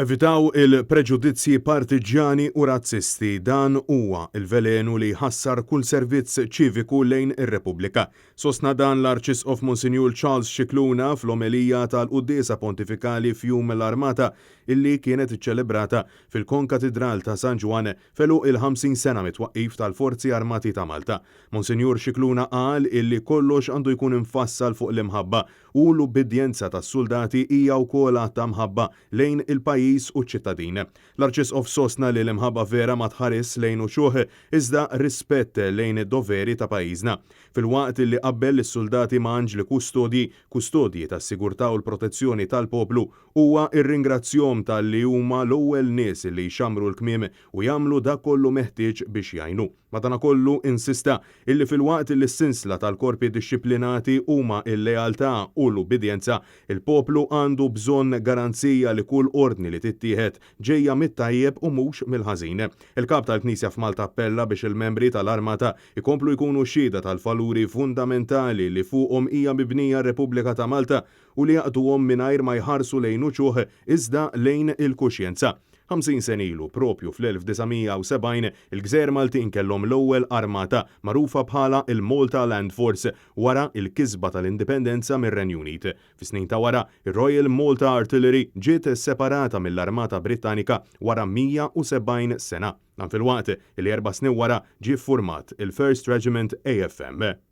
Evitaw il-preġudizzji partiġġjani u razzisti, dan huwa l-velenu li jħassar kull servizz ċiviku lejn ir-Repubblika. Sostna dan l-Arċisqof Monsinjur Charles Scicluna fl-omelija tal-Quddiesa Pontifikali f'Jum l-Armata illi kienet iċċelebrata fil-Konkatidral ta' San Ġwann f'għeluq il-50 sena mit-twaqqif tal-Forzi Armati ta' Malta. Monsinjur Scicluna qal illi kollox għandu jkun imfassal fuq l-imħabba u l-ubbidjenza tas-suldati hija wkoll att ta' mħabba lejn il-pajjiż u ċ-ċittadin. L-Arċisqof sostna li l-imħabba vera ma tħarisx lejn uċuħ iżda rispett lejn id-doveri ta' pajjiżna. Filwaqt li qabbel lis-suldati ma' anġli kustodji, kustodji tas-sigurtà u l-protezzjoni tal-poplu, huwa rringrazzjhom talli huma l-ewwel nies li jxammru l-kmiem u jagħmlu dak kollu meħtieġ biex jgħinu. Madanakollu insista illi filwaqt li s-sinsla tal-korpi dixxiplinati huma l-lealtà u l-ubbidjenza, il-poplu għandu bżonn garanzija li kull ordni li tittieħed ġejja mit-tajjeb u mhux mill-ħażin. Il-Kap tal-Knisja f'Malta appella biex il-membri tal-Armata jkomplu jkunu xhieda tal-valuri fundamentali li fuqhom hija mibnija r-Repubblika ta' Malta u li jaqduhom mingħajr ma jħarsu lejn uċuħ iżda lejn il-kuxjenza. 50 sena ilu, propju fl-1970, il-Gżejjer Maltin kellhom l-ewwel armata, magħrufa bħala l-Malta Land Force, wara l-kisba tal-indipendenza mir-Renju Unit. Fis-snin ta' wara, ir-Royal Malta Artillery ġiet separata mill-Armata Brittanika wara 170 sena. Dan filwaqt li erba' snin wara ġie ffurmat il-First Regiment AFM.